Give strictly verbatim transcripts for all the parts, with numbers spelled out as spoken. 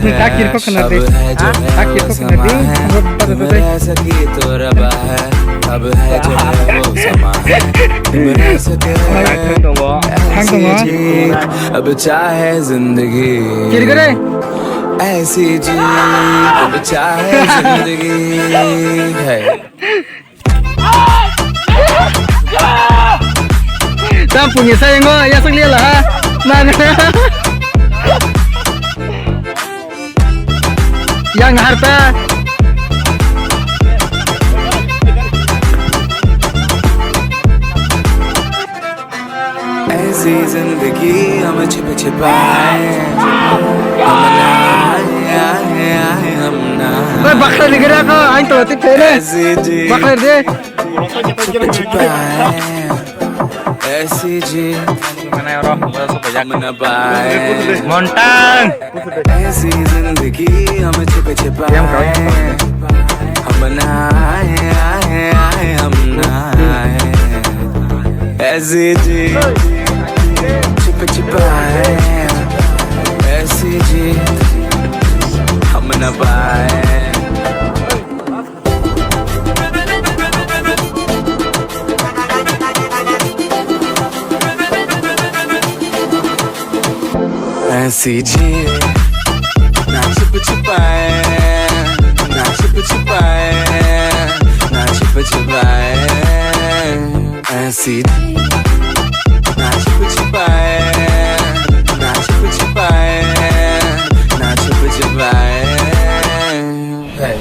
Takir kok kena de. Takir kok kena de. Buat pada pada. Rasa ki to raba hai, ab hai jo hai wo sama hai. Rasa ke Thang tongo. Aisi ji, ab chahe zindagi. Kiri kore. Aisi ji, ab chahe zindagi hai. Tang pungni sayango yasok liya laha. Mana? Yang harta. Aisi zindagi hum chip chip aaye. Hum na aaye, aaye, aaye, hum na aaye. Oi, baksa ni gira ko, ain to ti pene. Aisi ji. Baksa de. Chip chip aaye. Aisi ji. Mana oro, hum na aaye. Montang. Aisi zindagi hum chip chip aaye. Hum na aaye, aaye, aaye, hum na aaye. Aisi ji, chip chip aaye. Aisi ji, hum na aaye. Aisi ji, na chip chip aaye, na chip chip aaye, na chip chip aaye. Aisi ji, na chip chip aaye, na chip chip aaye, na chip chip aaye. Hey.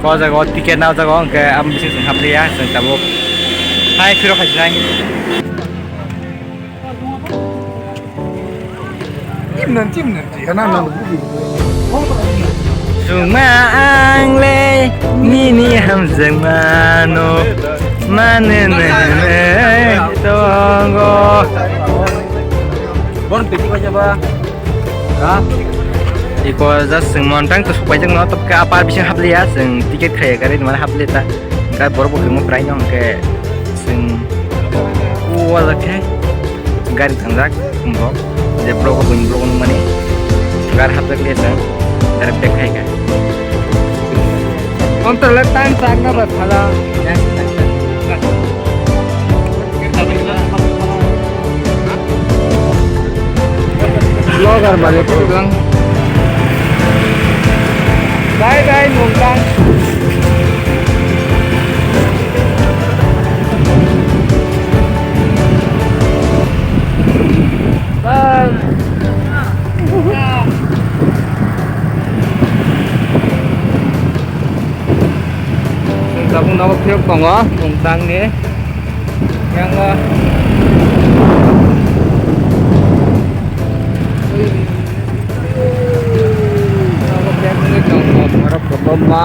O jaga o ticket na o jaga o hwnkhe amo bising chwng hapliya, chwng tabuk hai phiro khasinai. Chwngma ang le nini hamjakmano manwi tongo. Bon piti ko jaba. Ha? Iko just chwng montang to sokpaijakno, tobokhe a par bising hapliya, chwng ticket khaiya gari mane hapliya ta. Hwnkhe borok bo kwrwngma kwraino hwnkhe chwng o wajak khe gari thangjak borok, je borok bo buini borok nukmani gari hapjak liya chwng direct back khaikha. Amtwrwkle tang chakna ba phala. Vlogger bari pulang. Bye bye, Mungkang. Bye. Chwng tabuk nogo phiyok tongo, Mungkangni. Yang, ah, tabuk bag wngwi tongo, borok kotorma.